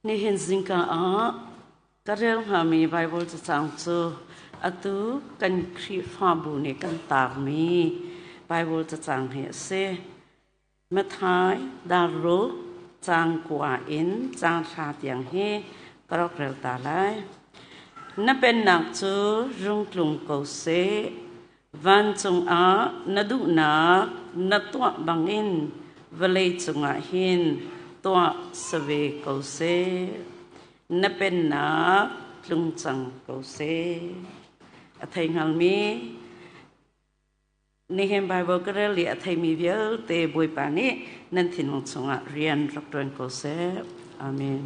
Nihin zingka ah ka rel hngami Baibal cacang cu atu kan Khrihfabu nih kan taarmi Baibal cacang hi a si. Matthai darruk caang 9 in caang 10 tiang hi ka rak rel ta lai. Na pennak cu rung tlung ko seh. Vancung ah na duhnak na tuah bangin vawlei cungah hin tuah si ve ko seh. Na pennak tlung cang ko seh. A thei hngalmi nihin Baibal ka rel i a theimi vialte Bawipa nih nan thinlung chungah rian rak ṭuan ko seh. Amen.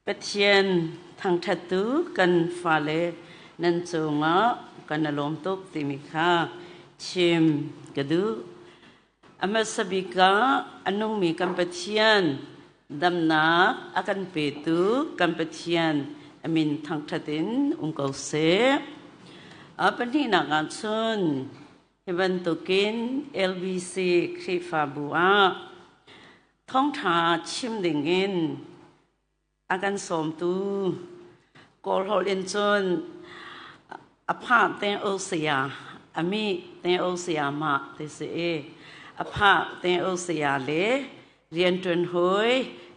Pathian thangṭhattu kan fale nan cungah kan i lawm tuk timi kha chim ka duh. A hmasa bik ah a nungmi kan Pathian damnak a kan petu kan Pathian a min thangṭhat in um ko seh. A pahnihnak ah cun hi bantukin LBC Khrihfabu ah thawngṭha chim dingin a kan sawmtu Kawl holh in cun a phah teng o saya a mi teng o saya ma ti si i a phah teng o saya le rianṭuan hawi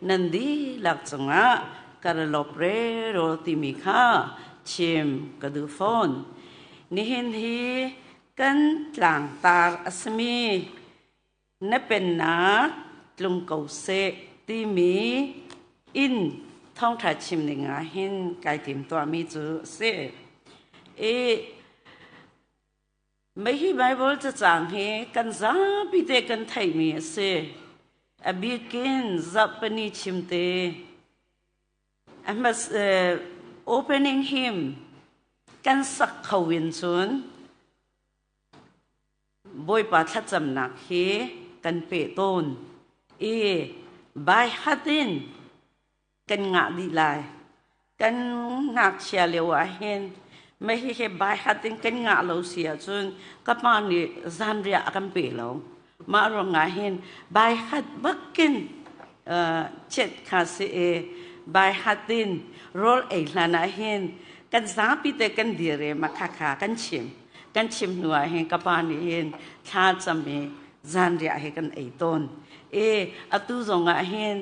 nan dihlak cungah ka ra lawp rero timi kha chim ka duh fawn. Nihin hi kan tlangtar a simi na pennak tlung ko seh timi in thawngṭha chim ding ah hin kai tim tuahmi cu a si. I mei hi Baibal cacang hi kan zapi te kan theihmi a si. A bikin zarhpini chim te a hmas opening hymn kan sak kho in cun Bawipa thlacamnak hi kan peh tawn i baihat in kan ngah dih lai. Kan ngakchia lio ah hin mah hihi baihat in kan ngah lo si ahcun ka pa nih zanriah a kan pe lo. Mah ruangah hin baihat bakin chet kha si i baihat in rawl ei hlan ah hin kan zapi te kan dir i mah khakha kan chim. Kan chim hnu ah hin ka pa nih hin thla cam i zanriah hi kan ei tawn. I atu zong ah hin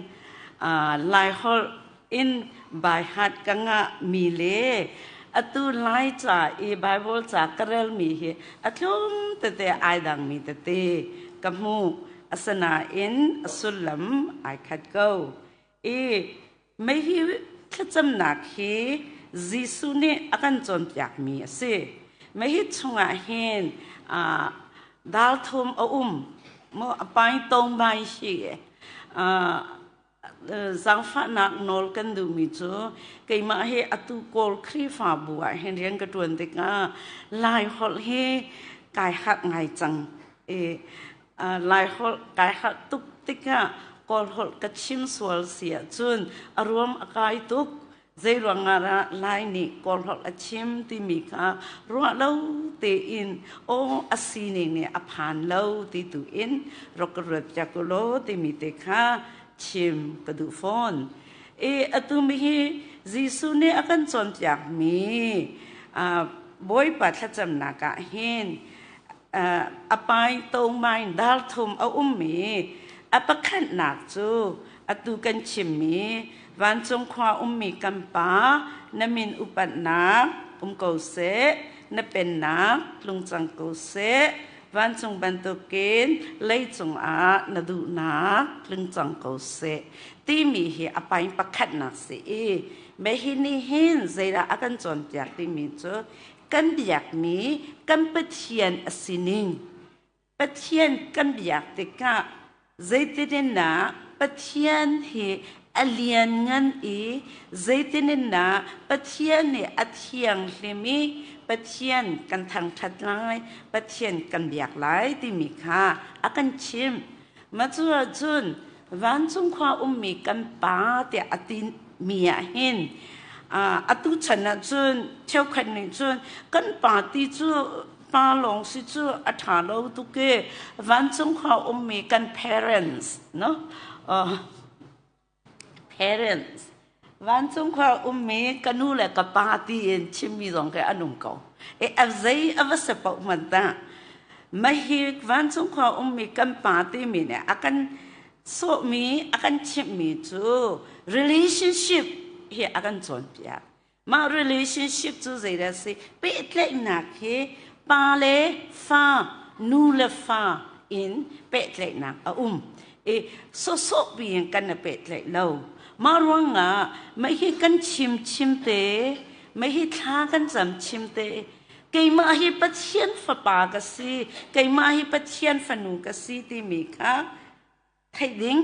Laiholh in baihat ka ngah mi le atu Lai ca i Bible ca ka relmi hi a tlum tete ai dangmi tete ka hmuh. Asinain a sullam ai khat ko. I mei hi thlacamnak hi Jesuh nih a kan cawnpiakmi a si. Mei hi chungah hin dal thum a um. Maw a pai tong bai hi zaangfahnak nawl kan duhmi cu keimah hi atu Kawl Khrihfabu ah hin rian ka ṭuan tikah Laiholh hi kai harh ngai cang. I Laiholh kai harh tuk tikah Kawlholh ka chim sual si ahcun a ruam a kai tuk. Zeiruang ah dah Lai nih Kawlholh a chim timi kha ruah lo tein aw a sining nih a phan lo ti tu in rak ka ruat piak u law timi te kha chim ka duh fawn. I atu mi hi Jesuh nih a kan cawnpiakmi Bawipa thlacamnak ah hin a pai to mai dar thum a ummi a pakhatnak cu atu kan chimmi vancung khua ummi kan Pa na min upatnak um ko seh na pennak tlung cang ko seh vancung bantukin leicung ah na duhnak tling cang ko seh timi hi a pai pakhatnak si i hi nih hin zeidah a kan cawnpiak timi cu kan biakmi kan Pathian a sining Pathian kan biak tikah zeitin dah Pathian hi a lianngan i zeitin dah Pathian nih a thianghlim i Pathian kan thangṭhat lai, Pathian kan biak lai timi kha a kan chimh. Mah cu ahcun vancung khua ummi kan Pa tiah a timi ah hin atu chan ahcun cheukhat nih cun kan pa ti cu pa lawng si cu a ṭha lo tuk i vancung khua ummi kan parents no parents vancung khua ummi ka nu le ka pa tiin chimmi zong khi an um ko e a zei a va se paoh hmanh ta mahi vancung khua ummi kan pa timi nih a kan sawhmi a kan chimhmi cu relationship hi a kan cawnpiak Mah relationship cu zeidah a si? Pehtlaihnak hi pa le fa, nu le fa in pehtlaihnak a um. I sawsawh piin kan i pehtlaih lo. Mah ruangah mah hi kan chim chim te, mah hi thla kan cam chim te, keimah hi Pathian fapa ka si, keimah hi Pathian fanu ka si timi kha theih ding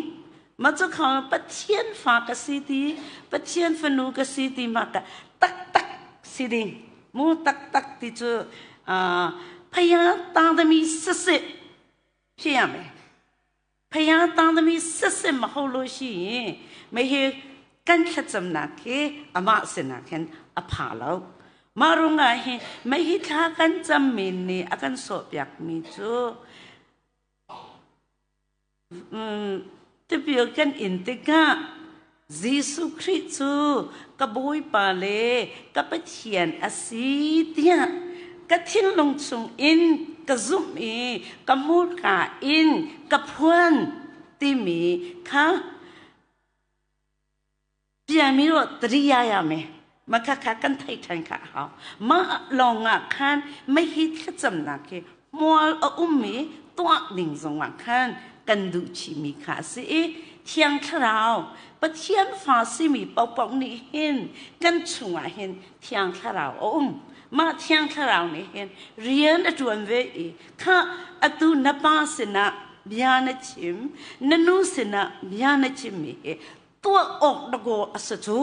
mah cu kha Pathian fa ka si ti Pathian fanu ka si ti ma ka taktak si ding mu taktak ti cu phaya tangdami siseh thiam e. Phaya tangdami sese ma ho lo shi me hi kan thlacamnak hi amah sinah khin a pha lo. Mah ruangah hi mei hi thla kan cammi nih a kan sawhpiakmi cu tipil kan in tikah Jesuh Khrih cu ka Bawipa le ka Pathian a si tiah ka thinlung chungin ka zumh i ka hmurka in ka phuan timi kha ပြန်ပြီးတော့တတိယရမယ်မခက်ခက်ကန်ထိုက်ထန်ခါဟောမလောင်ငါခန်မဟိထစမ်နာကေမောအုံမီတွနင်းဇုံငါခန်ကန်ဒုချီမီခါစီเทียงคราวปะเทียนฟ้าซิมีปอกปอกนี่เห็นกันชงอ่ะเห็นเทียงคราวอมมาเทียงคราวนี่เห็นเรียนอจวนเวอีข้าอตุนปาสนะบียนชิมนนุสนะบียนชิมมี ตัวออกดกอสจู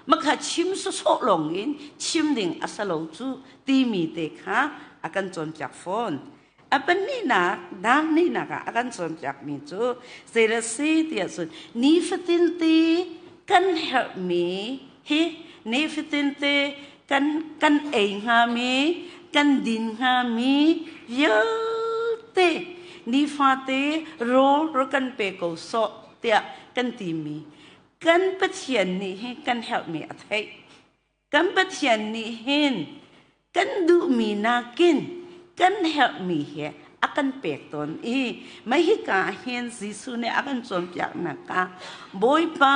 มะขะชิมสุโซลงอินชิมดิงอสโลจูตีมีเตคะอากันจนจากฟอนอปนี่นักดังนี่นักอากันจนจากมีจูเซรซีเตียสุดนีฟตินตีกันเฮมีฮินีฟตินตีกันกันเองฮามีกันดินฮามีเยอะเตนีฟาเตโรโรกันเปโกโซเตียกันตีมี Kan Pathian nih hin kan herhmi a theih. Kan Pathian nih hin kan duhmi nakin kan herhmi he a kan pek tawn i mah hika hin Jesuh nih a kan cawnpiaknak ah Bawipa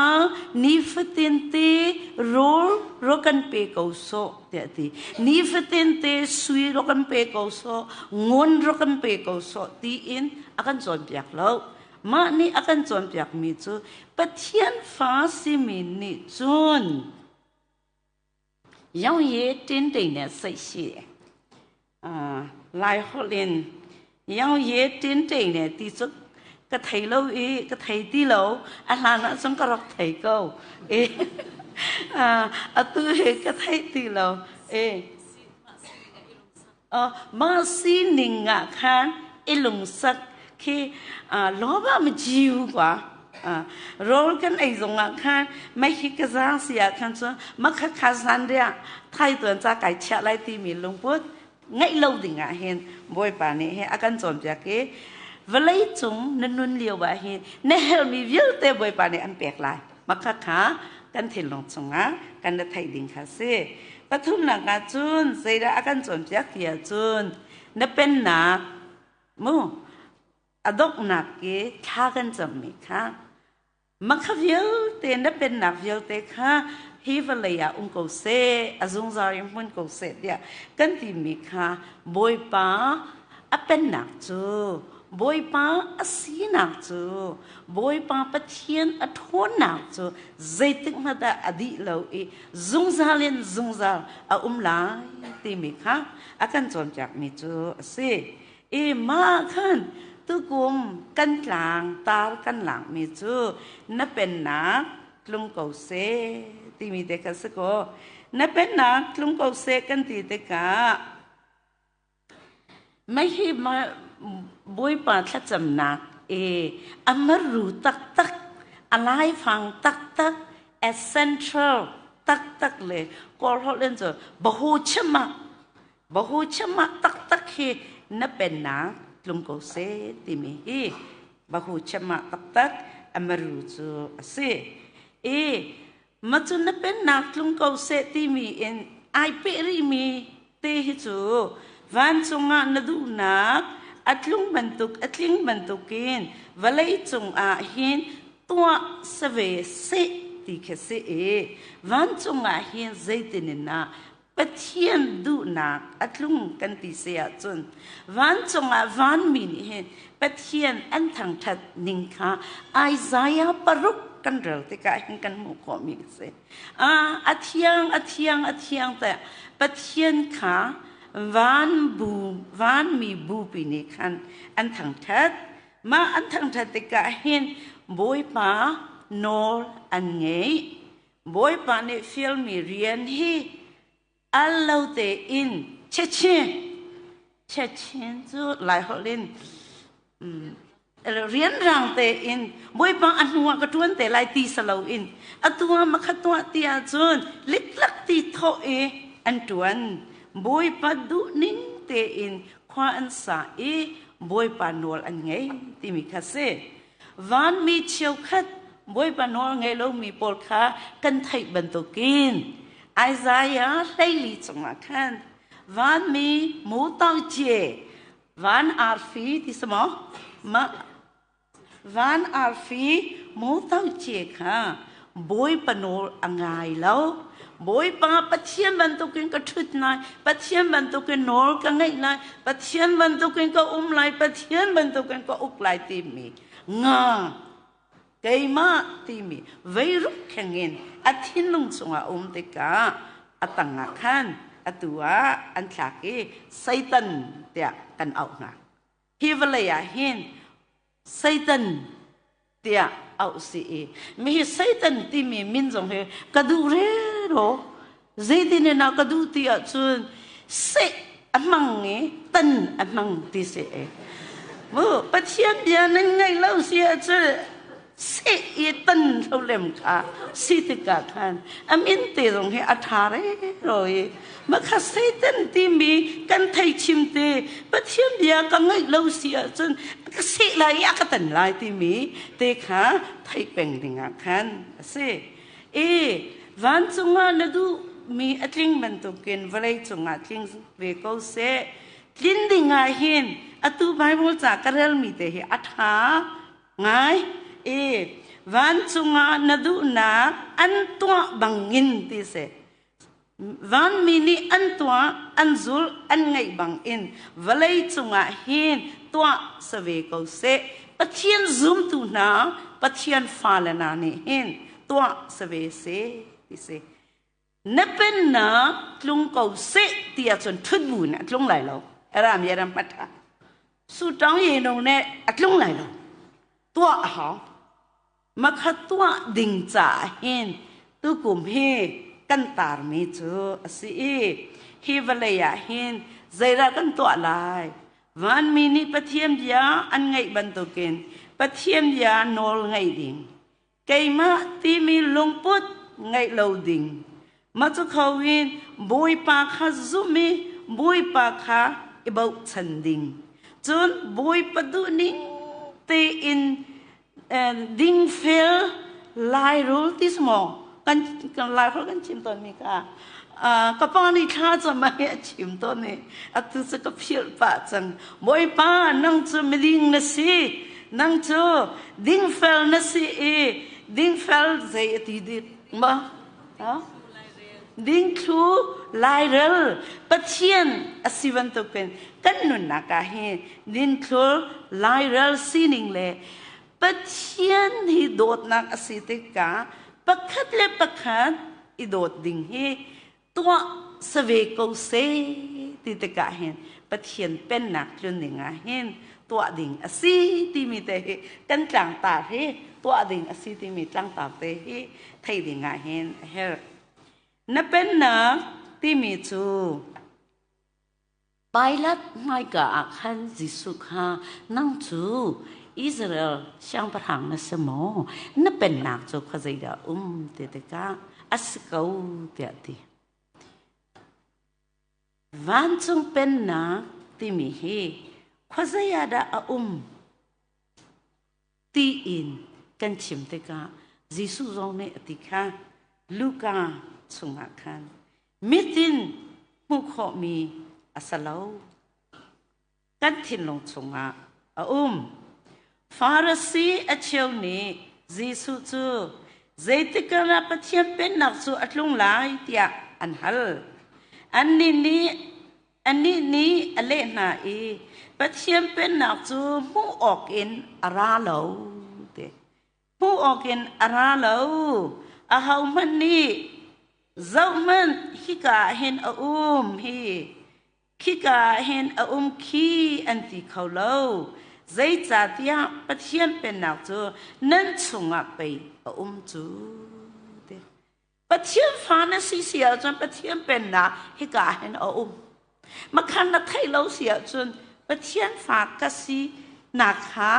nifatin te rawl ro kan pe ko sawh tiah a ti. Nifatin te sui ro kan pe ko sawh, ngun ro kan pe ko sawh tiin a kan cawnpiak lo. Mah nih a kan cawnpiakmi cu Pathian fa simi nih cun 要也真正的实现啊，来学练，要也真正的地足ka thei lo i ka thei ti lo a hlan ah cun ka rak thei ko i atu hi ka thei ti lo i Mah sining ah khan i lungsak khi loba ma jiu kwa rawl kan ei zong ah khan mei hi ka zaang si ah khan cun makha kha zan ria thai tuan ca kai chiah lai timi lungput ngeih lo ding ah hin Bawipa nih hi a kan cawnpiak i vawlei cung na nun lio ah hin na herhmi vialte Bawipa nih an pek lai. Makha kha kan thinlung chungah kan ra theih ding kha si. Pathumnak ah cun zeidah a kan cawnpiak ti ahcun na pennak mu a donghnak i thla kan cammi kha makha vialte na pennak vialte kha hi vawlei ah um ko seh a zungzal in hmun ko seh tiah kan timi kha Bawipa a pennak cu Bawipa a sinak cu Bawipa Pathian a ṭhawnnak cu zeitik hmanh ah a dih lo i zungzal in zungzal a um lai timi kha a kan cawnpiakmi cu a si. I mah khan tukum kan tlang tar kan lakmi cu na pennak tlung ko seh timi te kha si kaw na pennak tlung ko seh kan ti tikah Mei hi Bawipa thlacamnak i a maru taktak, a laifang taktak, essential taktak le Kawl holh in cun bahu chimah, bahu chimah taktak hi na pennak tlung ko seh timi hi bahu chimah taktak a maru cu a si. I Macun na pennak tlung ko seh timi in ai peh rihmi te hi cu vancung ah na duhnak a tlung bantuk a tling bantukin vawlei cungah hin tuah si ve seh ti khi si i vancung ah hin zeitin in ah Pathian duhnak a tlung kan ti si ahcun vancung ah vanmi nih hin Pathian an thangṭhat ning kha Isaiah 6 kan rel tikah hin kan hmuh khawhmi a si. A thiang, a thiang, a thiang tiah Pathian kha van bu, vanmi bupi nih khan an thangṭhat. Mah an thangṭhat tikah hin Bawipa nawl an ngeih. Bawipa nih fialmi rian hi al lo tein chechin chechin cu Laiholh in. Rianrang tein Bawipa a hnu ah ka ṭuan te lai ti si loin atu ah makhat tuah ti ahcun liklak ti thawh i an ṭuan. Bawipa duhning tein khua an sa i Bawipa nawl an ngei timi kha si. Vanmi cheukhat Bawipa nawl ngei lomi pawl kha kan theih bantukin Isaiah 14 chungah khan vanmi mu cie van arfi ti si maw? Mah van arfi mu cie kha Bawipa nawl a ngai lo. Bawipa Pathian bantukin ka ṭhut lai, Pathian bantukin nawl ka ngeih lai, Pathian bantukin ka um lai, Pathian bantukin ka uk lai timi nga keimah timi veiruk khengin a thinlung chungah um tikah a tangah khan atu ah an thlak i Satan tiah kan auh hna. Hi vawlei ah hin Satan tiah auh si i mi hi Satan timi min zong hi ka duh rero zeitin in ah ka duh ti ahcun seh a hmang i tan a hmang ti si e mu Pathian bia nan ngaih lo si ahcun seh i tan tholem kha si tikah khan a min te zong hi a ṭha rero i makha Satan timi kan thei chim te Pathian bia ka ngaih lo si ahcun ka seh lai i a ka tan lai timi te kha theih peng dingah khan a si. I vancung ah na duhmi a tling bantukin vawlei cungah tling ve ko seh. Tlin dingah hin atu Bible ca ka relmi te hi a ṭha ngai. I vancung ah na duhnak an tuah bangin ti seh. Vanmi nih an tuah, an zulh, an ngaih bangin vawlei cungah hin tuah si ve ko seh. Pathian zumtu hna, Pathian fale hna nih hin tuah si ve seh ti si. Na pennak tlung ko seh ti ahcun ṭhut bu in a tlung lai lo. Aram ye ram patha. Su ṭang ye no ne a tlung lai lo. Tuah a hau. Makha tuah ding caah hin tukum hi kan tarmi cu a si i hi vawlei ah hin zeidah kan tuah lai? Vanmi nih Pathian bia an ngaih bantukin Pathian bia nawl ngaih ding, keimah timi lungput ngeih lo ding, mah cu kho in Bawipa kha zum i Bawipa kha i bochan ding. Cun Bawipa duhning tein dingfel lairul ti maw kan kan lairul kan chim tawn mi kha ka pa nih thla cam ah a chim tawn i atu cu ka philh pah cang Bawipa nang cu miding na si nang cu dingfel na si i dingfel zei a ti dik ma Dingthlu lairel Pathian a si bantukin kan nunnak ah hin dingthlu lairel sining le Pathian hi dawtnak a si tikah pakhat le pakhat i dawt ding hi tuah si ve ko seh ti tikah hin Pathian pennak tlun ding ah hin tuah ding a si timi te hi kan tlangtar hi tuah ding a si timi tlangtar te hi theih ding ah hin a herh. Na pennak timi cu Pilate hmaika ah khan Jesuh kha nang cu Israel siangpahrang na si maw? Na pennak cu khuazeidah um ti tikah a si ko tiah ti. Vancung pennak timi hi khuazei ah dah a um tiin kan chim tikah Jesuh zong nih a ti kha Luka chungah khan mitin hmuh khawhmi a si lo. Kan thinlung chungah a um. Farasi a cheu nih Jesuh cu zeitik ah Pathian pennak cu a tlung lai tiah an hal. Annih nih anih nih a leh hna i Pathian pennak cu hmuh awkin a ra lo ti. Hmuh awkin a ra lo. Ahohmanh nih zohhmanh hika ah hin a um hi Khika ah hin a um khi an ti kho lo. Zeicahtiah Pathian Pennak cu nan chungah pei a um cu. Ti. Pathian fa na si si ahcun Pathian Pennak hika ah hin a um. Makhan na theih lo si ahcun Pathian fa ka si nak kha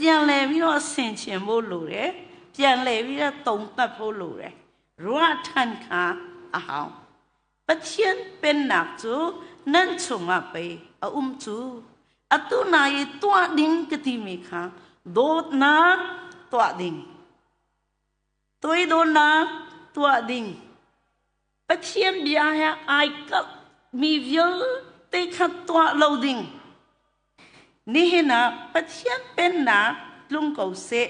ပြန်လည်ပြီးတော့ဆင်ခြင်ဖို့လိုတယ်ပြန်လည်ပြီးတော့တုံသပ်ဖို့လိုတယ် ruah than kha a hau Pathian pennak cu nan chungah pei a um cu atu na i tuah ding ka timi kha dawtnak tuah ding toidornak tuah ding Pathian bia he ai kalh mi vialte kha tuah lo ding nihin ah Pathian pennak tlung ko seh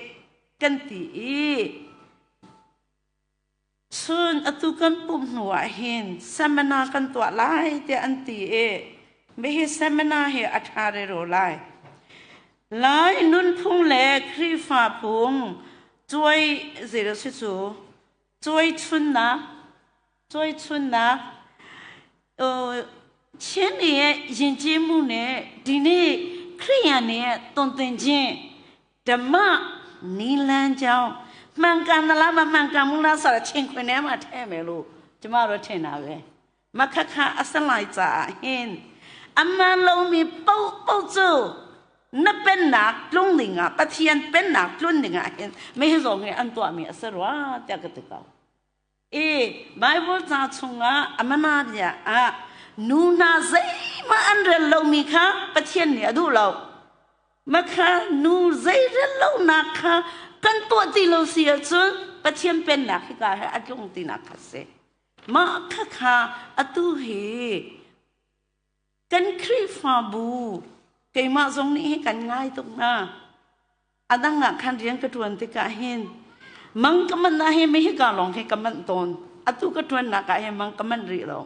kan ti i Cun atu kan pumh hnu ah hin seminar kan tuah lai tiah an ti i hihi seminar hi a ṭha rero lai. Lai nunphung le Khrihfa phung cuai zei si cu cuai chunnak cuai chunnak 前年引进木呢， ဒီနေ့ခရိယန်နဲ့တုံသင်ခြင်းဓမ္မနီလန်းကြောင်းမှန်ကန်သလားမမှန်ကန်ဘူးလားဆိုတာချိန်ခွင်ထဲမှာထည့်မယ်လို့ကျမတို့ထင်တာပဲမခခအစလိုက်ကြဟင်းအမှန်လုံးမီပုတ်ပုတ်ကျနပင်နာတွန်းနေငါပထယန်ပင်နာတွန်းနေငါဟင်းမေဇောငယ်အန်တော်မီအစရဝတက်ကတကော E Bible ca chungah a mana bia ah nu hna zeihmah an rel lomi kha Pathian nih a duh lo. Makha nu zei rel lonak kha kan tuah ti lo si ahcun Pathian pennak hika he a tlung tinak kha si. Mah kha kha atu hi kan Khrihfabu keimah zong nih hi kan ngai tuk hna. A dang ah khan rian ka ṭuan tikah hin mang ka manh ah hi mi hika lawng hi ka manh tawn. Atu ka ṭuannak ah hin mang ka manh rih lo.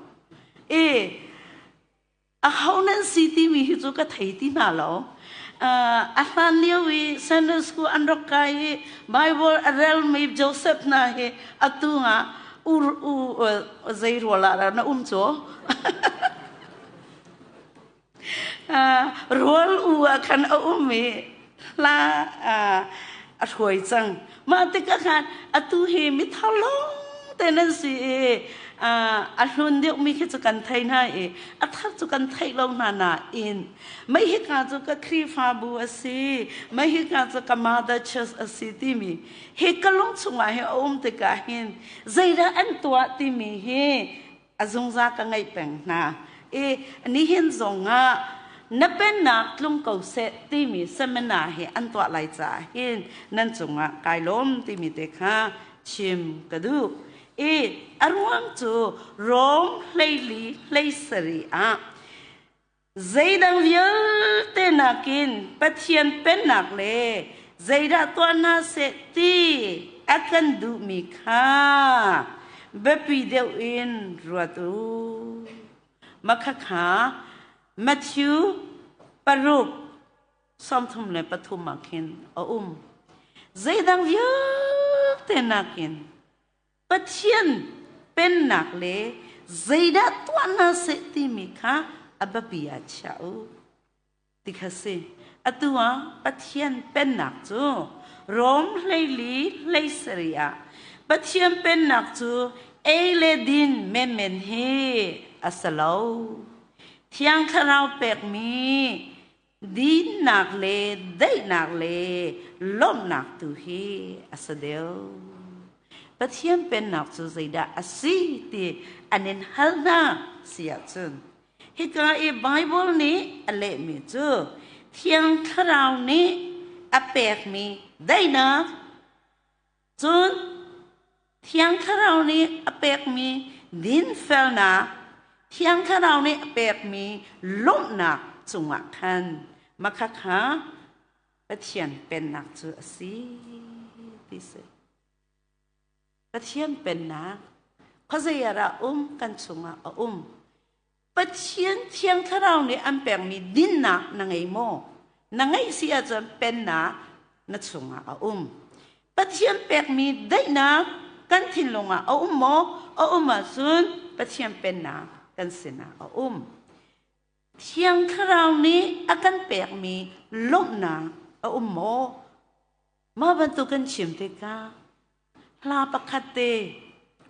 E aho nan si timi hi cu ka thei ti hna lo. A hlan lio i Sunday school an rak kai i Bible a relmi Joseph hna hi atu ah ur u zei rual ah na um cu? Rual u ah khan a um i hla a hruai cang. Mah tikah khan atu hi mithar lawng te nan si i a hlun deuhmi khi cu kan thei hna i a thar cu kan theih lo hna nain mei hika cu ka Khrihfabu a si, mei hika cu ka Mother Church a si timi hi ka lung chungah hi a um tikah hin zeidah an tuah timi hi a zungzal ka ngaih peng hna i nihin zongah na pennak tlung ko seh timi seminar hi an tuah lai caah hin nan cungah kai lawm timi te kha chim ka duh i a ruang cu Rom 14 17 ah Zeidang vialte nakin Pathian Pennak le zeidah tuah hna seh ti a kan duhmi kha biapi deuh in ruat u. Makhakha Matthew 6 33 ah khin a um. Zeidang vialte nakin Pathian Pennak le zeidah tuah hna seh timi kha a biapi ah chia u ti kha si. Atu ah Pathian Pennak cu Rom 14 17 ah Pathian Pennak cu ei le din menmen hi a si lo. Thiang Thlarau pekmi dinnak le daihnak le lawmhnak tu hi a si deuh. Pathian Pennak cu zeidah a si ti an in hal hna si ahcun hika i Baibal nih a lehmi cu Thiang Thlarau nih a pekmi daihnak cun Thiang Thlarau nih a pekmi dinfelnak, Thiang Thlarau nih a pekmi lawmhnak cungah khan makhakha Pathian Pennak cu a si ti si. Pathian Pennak khuazei ah dah um kan chungah a um. Pathian Thiang Thlarau nih an pekmi dinnak na ngei maw? Na ngeih si ahcun pennak na chungah a um. Pathian pekmi daihnak kan thinlung ah a um maw? A um ahcun Pathian pennak kan sinah a um. Thiang Thlarau nih a kan pekmi lawmhnak a um maw? Mah bantuk kan chim tikah hla pakhat te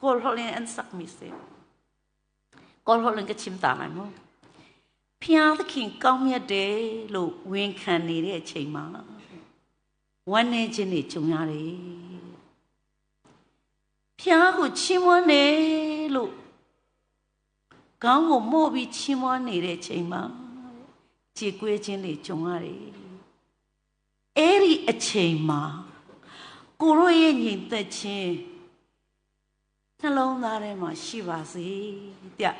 Kawl holh in an sakmi si. Kawl holh in ka chim ta lai mu. ဘုရားသခင်ကောင်းမြတ်တယ်လို့ဝန်ခံနေတဲ့အချိန်မှာ ဝမ်းနည်းခြင်းတွေကြုံရတယ်။ဖျားကိုချီးမွမ်းတယ်လို့ခေါင်းကိုမော့ပြီးချီးမွမ်းနေတဲ့ချိန်မှာကြေကွဲခြင်းတွေကြုံရတယ်။အဲ့ဒီအချိန်မှာကိုရောရဲ့ညီသက်ခြင်းနှလုံးသားထဲမှာရှိပါစေတဲ့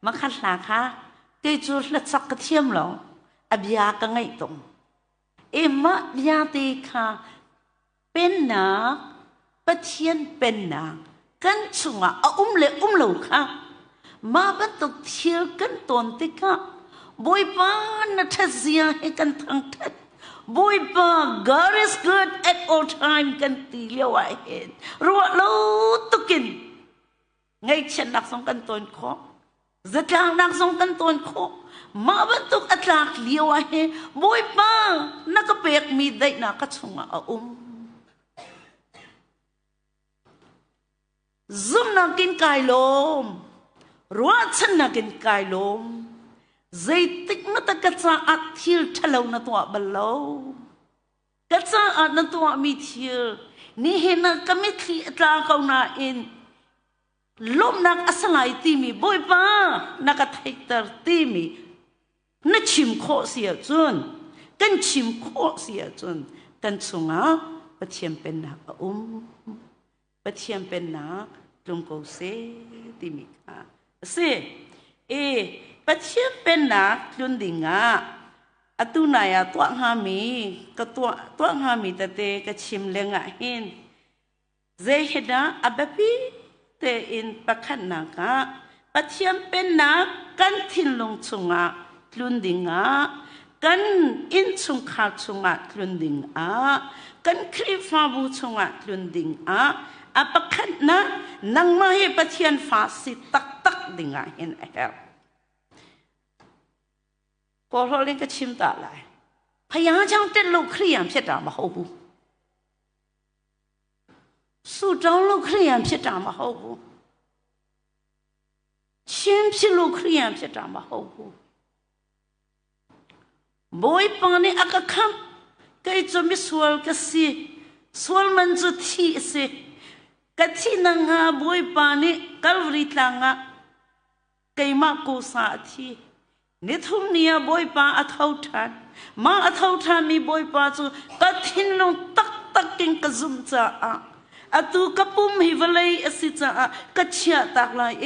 မခတ်လာခါတေချူလက်ချက်ကထ iam လောအဗျာကငိတ်တုံအမဗျာတေခါပင်နာပထ ian ပင်နာကန်ချုံအုံလေအုံလောခါမာဘတုသီလကန်တုန်တိခဘွိပန်ထဇီယာဟေကန်ထန်ထတ်ဘွိပ God is good at all time กันตีเลียวเห็นรัวลูตุกินไงเช่นนักสงกันตนขอจะกลางนักสงกันตนขอมาบรรทุกอัตลักเลียวเห็นบอยป้านักเปียกมีได้นักชงอาอุมซุ่มนักกินไก่ลมรัวฉันนักกินไก่ลม zeitik na ta ka ca ah thil ṭhalo na tuah bal lo ka caah na tuahmi thil nihin ah ka mitthli a tla ko nain lawmhnak a si lai timi Bawipa na ka theihter timi na chim khawh si ahcun kan chim khawh si ahcun kan chungah Pathian pennak a um Pathian pennak tlung ko seh timi kha a si. E Pathian pennak tlun dingah atu nai ah tuah hngami ka tuah tuah hngami tete ka chim lengah hin zei hi dah a biapi tein pakhatnak ah Pathian pennak kan thinlung chungah tlun dingah kan innchungkhar chungah tlun dingah kan Khrihfabu chungah tlun dingah a pakhatnak nangmah hi Pathian fa si taktak dingah hin a herh. Kawlholh in ka chim ta lai. ဘုရားကျောင်းတက်လို့ခရစ်ယာန်ဖြစ်တာမဟုတ်ဘူးဆုတောင်းလို့ခရစ်ယာန်ဖြစ်တာမဟုတ်ဘူးချင်းဖြစ်လို့ခရစ်ယာန်ဖြစ်တာမဟုတ်ဘူးဘိုးပန်နေအကခမ်ကဲချမဆွလကစီဆွလမန်ဇသီစီကတိနငါဘိုးပန်နေကလ်ဝရီတငါကေမကိုစာအသီနေထုံနီယဘိုးပန်အထောက်ထန်မာအထောက်ထန်မီဘိုးပန်စုကတိနုံတက်တကင်ကဇုံချာအတူကပုမ်ဟိဝလေးအစီချာကချာတက်လိုက်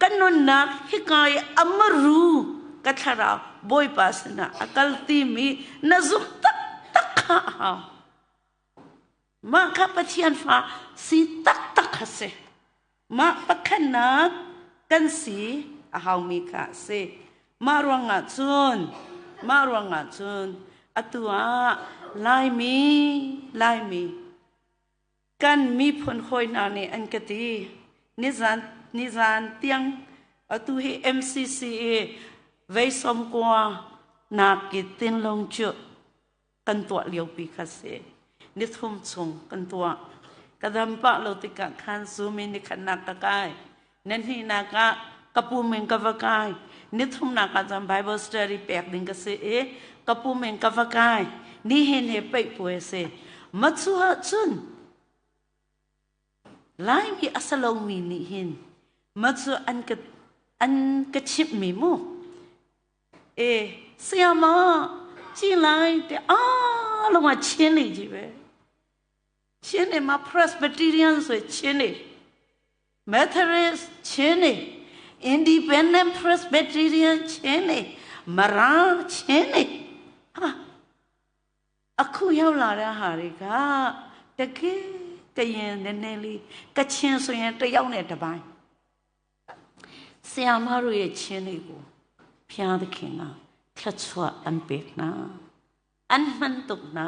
ကနုနာဟိကိုင်အမရူကထရာဘိုးပါစနာအကလတိမီနဇုံတက်တက်ခါမာခပချန်ဖာစီတက်တက်ခဆေမာပခနာကန်စီအဟောင်မီခဆေမာရငါချွန်းမာရငါချွန်းအတူအလိုက်မီလိုက်မီกันมีผลคอยนานี่อันกตีนิจานนิจานเตียงอตุฮี MCCA ไว้สมกัวนากิตินลงจุกันตัวเลียวปีคาเซนิทุมชงกันตัวกระดำปะโลติกะคันซูมินิขนักกะกายนั่นนี่นากะกะปูเมงกะวะกายนิทุมนากะจำ Bible study แปกดิงกะเซเอกะปูเมงกะวะกายนี่เห็นเฮไปป่วยเซมัจจุหจุน Laimi a si lomi nih hin mah cu an ka an ka chimh mi mu e sayama ကြည့်လိုက်တဲ့အားလုံးကချင်းနေကြီးပဲချင်းနေမှာ Presbyterian ဆိုချင်းနေ Methodist ချင်းနေ Independent Presbyterian ချင်းနေမရာချင်းနေဟာအခုရောက်လာတဲ့ဟာတွေကတကယ်ကရင်နည်းနည်းလေးကချင်ဆိုရင်တယောက်နဲ့တပိုင်းဆရာမတို့ရဲ့ချင်းတွေကိုဖျားသခင်ကထက်ချွတ်အန်ပေနာအန်မှန်တုကနာ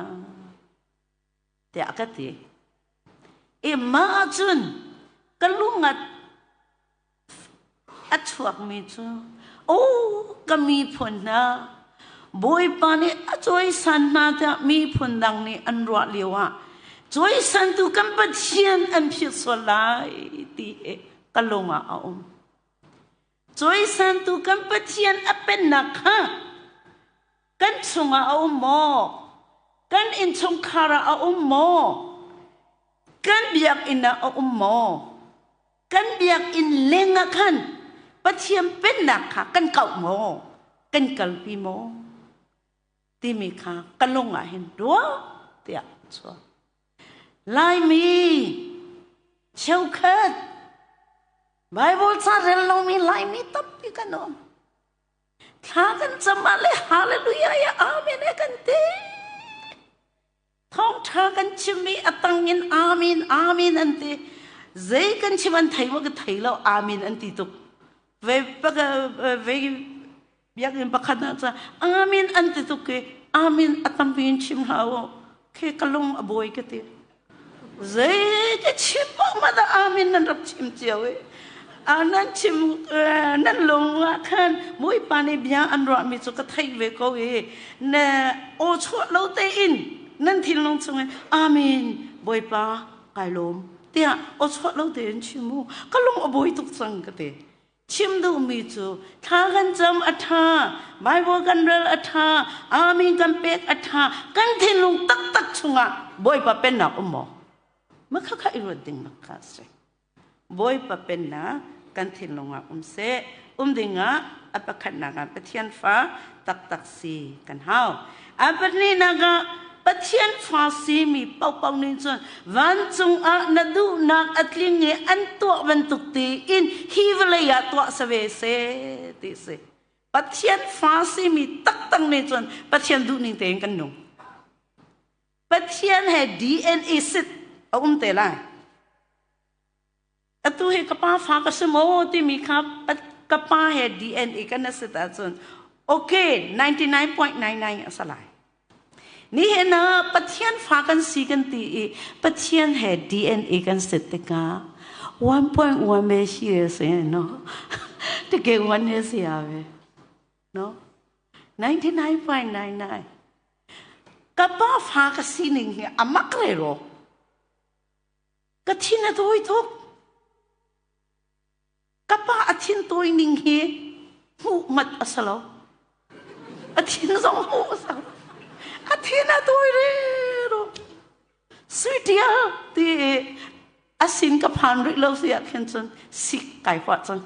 တဲ့ကတိအမအချွန်းကလူငတ်အချွတ်မီချူအိုးကမီဖွန်နာဘိုးပန်အချွိဆန်နာတဲ့မီဖွန်ဒန်းနီအန်ရောလီဝါကျွေးစန်သူကံပချင်အန်ဖြစ်ဆွလိုက်တီကလုံးအောင်ကျွေးစန်သူကံပချင်အပင်နခကန်ချုံအောင်မောက Kan innchungkhar ah a um maw? Kan biakinn ah a um maw? Kan biakinn leng ah khan Pathian pennak kha kan kauh maw? Kan kalpi maw? Timi kha ka lung ah hin ruah tiah chuak. Laimi cheukhat Bible ca rel lomi Laimi tampi kan um. Thla kan cam ah le hallelujah ya amen e kan ti. Thawngṭha kan chim i a tang in amen amen an ti. Zei kan chim an thei maw ka thei lo amen an ti tuk. Ve ve biakinn pakhat ah cun amen an ti tuk i amen a tampi in chim hlah u. Khi ka lung a buai ka ti. Zei ka chim paoh ma dah amen nan rak chim cio i nan chim nan lung ah khan Bawipa nih bia an ruahmi cu ka theih ve ko i na aw chuah lo tein nan thinlung chung in amen Bawipa kai lawm tiah aw chuah lo tein chim u ka lung a buai tuk cang ka ti. Chim duhmi cu thla kan cam a ṭha, Baibal kan rel a ṭha, amen kan pek a ṭha, kan thinlung taktak chungah Bawipa pennak um maw? Mah khakha i ruat ding bak kha a si. Bawipa pennak kan thinlung ah um seh. Um dingah a pakhatnak ah Pathian fa taktak si kan hau. A pahnihnak ah Pathian fa simi paohpaoh nih cun vancung ah na duhnak a tling i an tuah bantuk tiin hi vawlei ah tuah si ve seh ti si. Pathian fa simi taktak nih cun Pathian duhning tein kan nung. Pathian he DNA sit a um te lai. Atu hi ka pa fa ka si maw timi kha ka pa he DNA kan a sit ahcun okay 99.99 a si lai. Nihin ah Pathian fa kan si kan ti i Pathian he DNA kan sit tikah 1.1 me shi se no tike 1 ne si ave no 99.99 ka pa fa ka sining hi amak re ro Ka thin a tawi tuk. Ka pa a thin tawi ning hi hmuh mat a si lo. A thin zong hmuh a si lo. A thin a tawi rero. Suitia ti a sin ka phan rih lo si ah khin cun sik kai huah cang.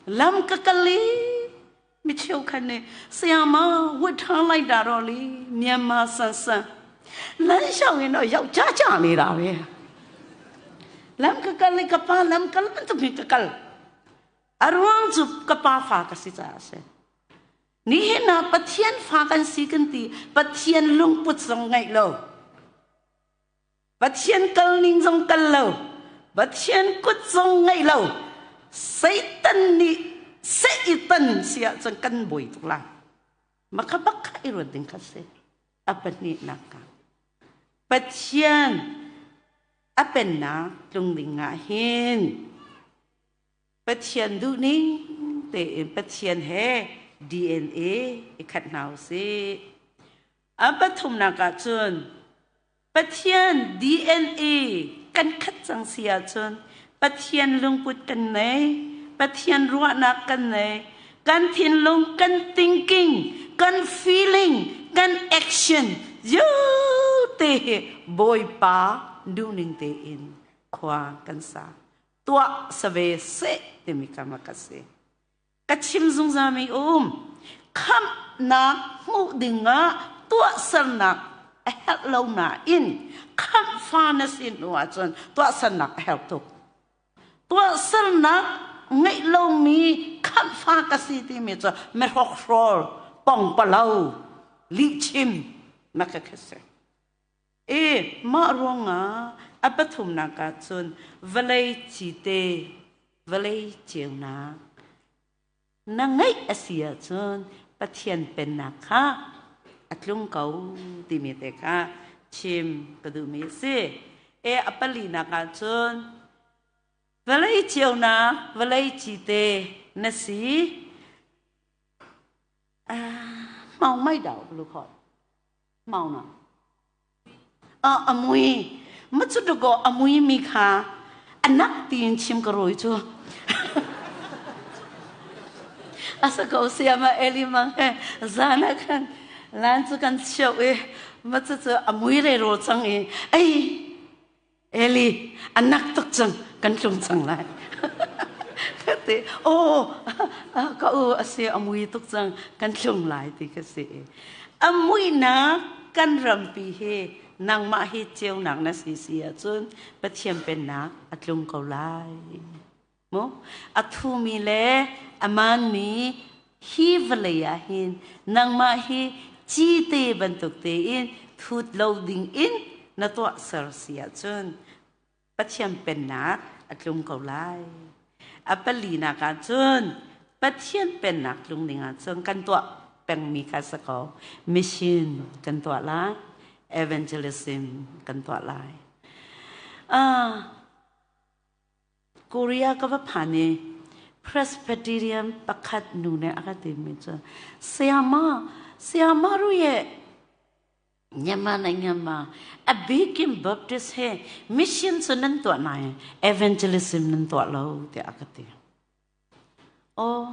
Lam ka kal i mi cheukhat nih sayama wut ṭha lai dah rawh li Myanmar san san lan xiao in yau cha cha ni ra ve lam ka kal i ka pa lam kal bantuk hin ka kal a ruang cu ka pa fa ka si caah a si nihin ah Pathian fa kan si kan ti Pathian lungput zong ngeih lo Pathian kal ning zong kal lo, Pathian kut zong ngeih lo, Satan nih Satan si ahcun kan buai tuk lai. Maka bak kha i ruat ding kha si. A pahnihnak ka. Pathian a pennak tlung ding ah hin Pathian duhning tein Pathian he DNA i khat hna usih. A pathumnak ah cun Pathian DNA kan khat cang si ahcun Pathian lungput kan nei, Pathian ruahnak kan nei, kan thinlung, kan thinking, kan feeling, kan action vialte hi Bawipa duhning tein khua kan sa. Tuah save seh timi ka ma ka si. Ka chim zungzal mi um. Khamhnak hmuh dingah tuahsernak a herh lo nain khamhfa na si hnu ahcun tuahsernak a herh tuk. Tuahsernak ngeih lomi khamhfa ka si timi cu mihrokhrawl, pongpalo, lihchim na ka kha si. E mah ruangah a pathumnak ah cun vawlei cite, vawlei ceunak na ngeih a si ahcun Pathian pennak kha a tlung ko timi te kha chim ka duhmi a si. E a palinak ah cun vawlei ceunak, vawlei cite na si. Mau mai dau lu khoi. Mau na. A mui ma cu dakaw a mui mi kha anak tiin chim ka rawi cu. Asa ko siama Eli mang he zan ah khan. Lan cu kan cheuh i ma cu a mui re ro cang i ei Eli a nak tuk cang kan tlung cang lai. Ka ti aw ka u a si a mui tuk cang kan tlung lai ti ka si. A muihnak kan rampi hi nangmah hi ceunak na si si ahcun Pathian pennak a tlung ko lai. Mu a thumi le a maanmi hi vawlei ah hin nangmah hi cite bantuk tein thut lo ding in na tuahser si ahcun Pathian pennak a tlung ko lai. A palinak ah cun Pathian pennak tlung ding ah cun kan tuah pengmi kha si ko. Mission kan tuah lai, evangelism kan tuah lai. Korea ka va phan i Presbyterian pakhat nu nih a ka timi cu sayama sayama ru ye Myanmar na a bikin Baptist he mission cu nan tuah nain evangelism nan tuah lo tiah a ka ti. Aw,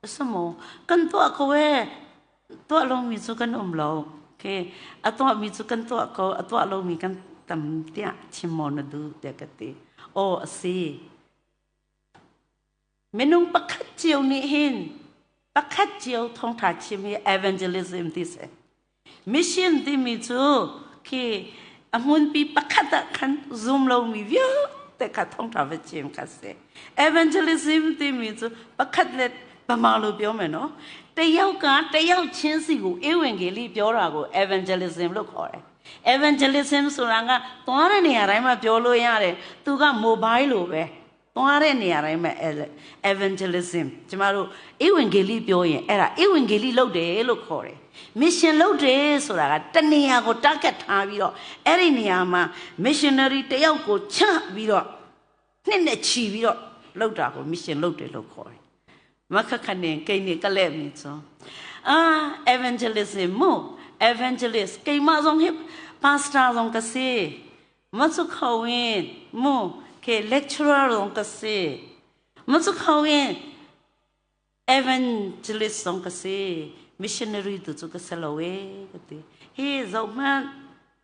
asamo kan tuah ko e tuah lomi cu kan um lo. Okay. A tuahmi cu kan tuah ko, a tuah lomi kan tam tiah chim maw na duh tiah ka ti. Aw, a si. Minung pakhat cio nih hin pakhat cio thawngṭha chim hi evangelism ti si. Mission timi cu khi a hmunpi pakhat ah khan zum lomi vialte kha thawngṭha va chim kha si. Evangelism timi cu pakhat le ဗမာလိုပြောမယ်နော်တယောက်ကတယောက်ချင်းစီကိုဧဝံဂေလိပြောတာကို evangelism လို့ခေါ်တယ် evangelism ဆိုတာကသွားတဲ့နေရာတိုင်းမှာပြောလို့ရတယ်သူက mobile လိုပဲသွားတဲ့နေရာတိုင်းမှာ evangelism ကျမတို့ဧဝံဂေလိပြောရင်အဲ့ဒါဧဝံဂေလိလုပ်တယ်လို့ခေါ်တယ် mission လုပ်တယ်ဆိုတာကတနေရာကို target ထားပြီးတော့အဲ့ဒီနေရာမှာ missionary တယောက်ကိုချပြီးတော့နှစ်နဲ့ချီပြီးတော့လုပ်တာကို mission လုပ်တယ်လို့ခေါ်တယ်မခခနေကိနေကလဲ့မီချောအာ evangelism မို့ evangelist ကိမဆောင်ဟိ pastor ဆောင်ကစီမဆုခဝင်းမို့ကေ lecturer ဆောင်ကစီမဆုခဝင်း evangelist ဆောင်ကစီ missionary tu chu ka selo e ka ti hi zo man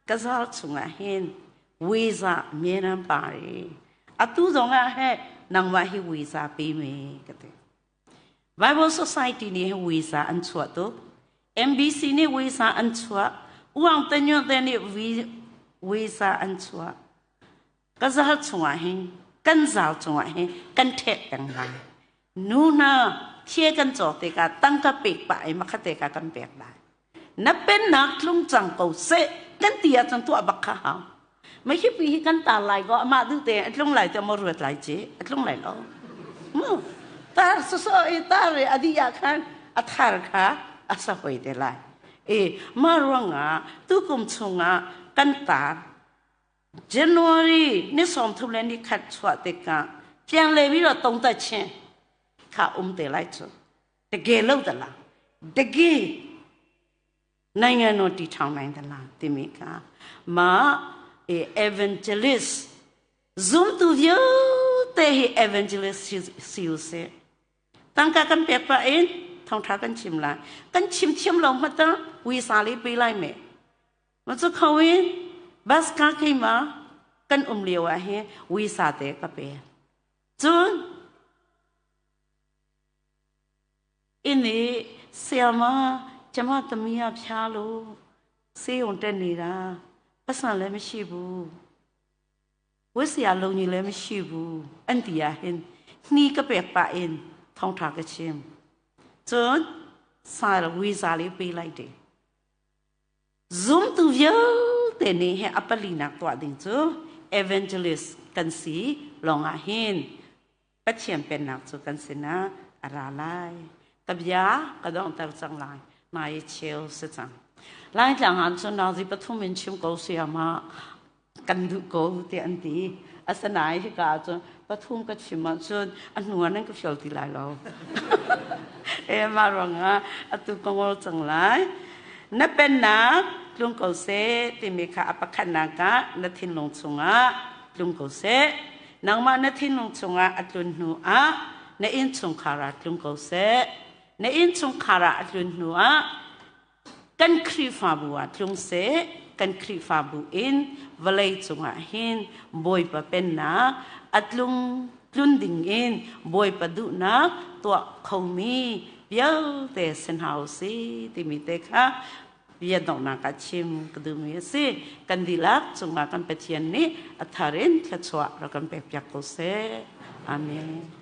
ka zal chungah hin visa အမြဲတမ်းပါတယ်အတူဆောင်ကဟဲ့nangmah hi visa ပေးမယ်ကတဲ့ Bible Society နေ visa အန်ချွတ်တော့ MBC နေ visa အန်ချွတ်ဥအောင်တညွတ်တဲ့နေ visa အန်ချွတ်ကစားချွတ်ဟင်ကန်စားချွတ်ဟင်ကန်ထက်တန်လာနူနာเทียกันจอเตกาตั้งกะเปกปะไอ้มะคะเตกากันเปกได้ na pennak tlung cang ko seh kan ti ahcun tuah bak kha hau mei hi pi hi kan tar lai ko amah duh te a tlung lai te maw ruat lai ci a tlung lai lo mu tar soso i tar i a dih ah khan a thar kha a sa hoi te lai e mah ruangah tukum chungah kan tar January ni 31 chuah tikah ပြန်လည်ပြီးတော့တုံသက်ခြင်းခါအုံးတယ်လိုက်ချတကယ်လို့သလားတကယ်နိုင်ငံတော်တည်ထောင်နိုင်သလားတိမိကမာ evangelist zoom သူပြတဲ့ evangelist စီယူစေတန်ကကန်ပြပအင်းထောင်ထားကန်ချင်လာကန်ချင်ချင်လုံးမတဝီစာလေးပေးလိုက်မယ်မစခဝင်းဘတ်ကာခိမာကန်အုံလျေဝဟေဝီစာတဲ့ကပေဇွန် အင်းနေဆရာမကျမသမီးကဖျားလို့ဆေးရုံတက်နေတာပတ်စံလည်းမရှိဘူးဝစ်ဆရာလုံကြီးလည်းမရှိဘူးအန်တီယာဟင်နှီးကပက်ပါအင်းထောင်းထားကချင်းဇွန်စာဝီစာလေးပေးလိုက်တယ် zoom သူပြောတဲ့နေဟဲအပလီနာတွားတင်ချ evangelist ကန်စီလောงအဟင် Pathian pennak cu kan sinah a ra lai. Ka bia ka donghter cang lai. Nai cheu si cang. Laitlang ah cun nazi pathum in chim ko siama kan duh ko ti an ti. Asinain hika cun pathum ka chim ahcun a hnu ah nan ka fial ti lai lo. E mah ruangah atu ka ngol cang lai. Na pennak tlung ko seh timi kha a pakhatnak ah na thinlung chungah tlung ko seh. Nangmah na thinlung chungah a tlun hnu ah na innchungkhar ah tlung ko seh. Na innchungkhar ah a tlun hnu ah Kan Khrihfabu ah tlung seh, kan Khrihfabu in vawlei cungah hin Bawipa pennak a tlung tlun ding in Bawipa duhnak tuah khomi vialte si hna usih timi te kha bia donghnak ah chim ka duhmi a si. Kan dihlak cungah kan Pathian nih a thar in thluachuah rak kan pekpiak ko seh. Amen.